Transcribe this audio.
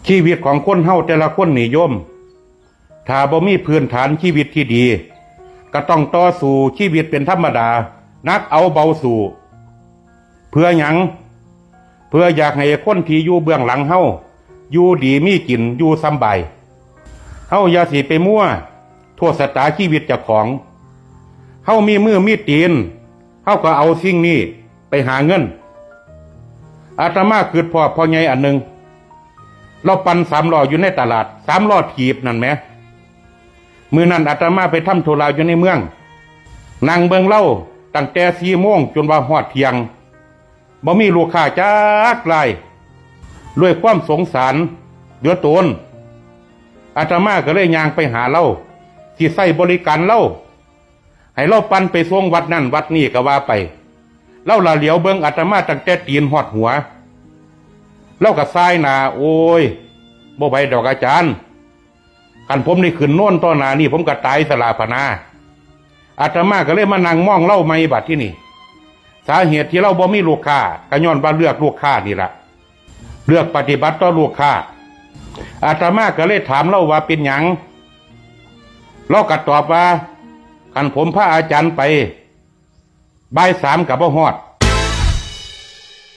ຊີວິດຂອງຄົນເຮົາແຕ່ລະຄົນນີ້ໂຍມ ຖ້າບໍ່ມີພື້ນຖານຊີວິດທີ່ດີ ກໍຕ້ອງຕໍ່ສູ້ຊີວິດເປັນທຳມະດາ ໜັກເອົາເບົາສູ້. ເພື່ອຫຍັງ? ເພື່ອຢາກໃຫ້ຄົນທີ່ຢູ່ເບື້ອງຫຼັງເຮົາ ຢູ່ດີມີກິນ ຢູ່ສຳບາຍ. ເຮົາຢ່າຊິໄປມົວໂທດຊະຕາຊີວິດເຈົ້າຂອງ. ເຮົາມີມືມີຕີນ ເຮົາກໍເອົາສິ່ງນີ້ໄປຫາເງິນ. ອາດຕະມາຄິດພໍ້ພໍ່ໃຫຍ່ອັນໜຶ່ງ ລາວປັ່ນສາມລໍ້ຢູ່ໃນຕະຫຼາດ ສາມລໍ້ຖີບນັ້ນແໝ. ມື້ນັ້ນອາດຕະມາໄປທຳທຸລະຢູ່ໃນເມືອງ ນັ່ງເບິ່ງລາວຕັ້ງແຕ່ສີ່ໂມງຈົນວ່າຮອດທ່ຽງ ບໍ່ມີລູກຄ້າຈັກລາຍ. ດ້ວຍຄວາມສົງສານເຫຼືອຕົນ ອາດຕະມາກໍເລີຍຍ່າງໄປຫາລາວ ຊິໃຊ້ບໍລິການລາວ ໃຫ້ລາວປັ່ນໄປສົ່ງວັດນັ້ນວັດນີ້ກໍວ່າໄປ. ລາວລະຫຼຽວເບິ່ງອາດຕະມາຕັ້ງແຕ່ຕີນຮອດຫົວ. ລາວກໍສ່າຍໜ້າ, ໂອ້ຍ, ບໍ່ໄຫວດອກອາຈານ. ຄັນຜົມໄດ້ຂຶ້ນໂນນຕໍ່ໜ້ານີ້ ຜົມກໍຕາຍສະຫຼະພະນາ. ອາດຕະມາກໍເລີຍມານັ່ງມອງລາວໃໝ່ບັດທີນີ້. ສາເຫດທີ່ລາວບໍ່ມີລູກຄ້າ ກໍຍ້ອນວ່າເລືອກລູກຄ້ານີ້ລະ. ເລືອກປະຕິບັດຕໍ່ລູກຄ້າ. ອາດຕະມາກໍເລີຍຖາມລາວວ່າເປັນຫຍັງ? ລາວກໍຕອບວ່າ ຄັນຜົມພາອາຈານໄປ ບ່າຍສາມກໍບໍ່ຮອດ.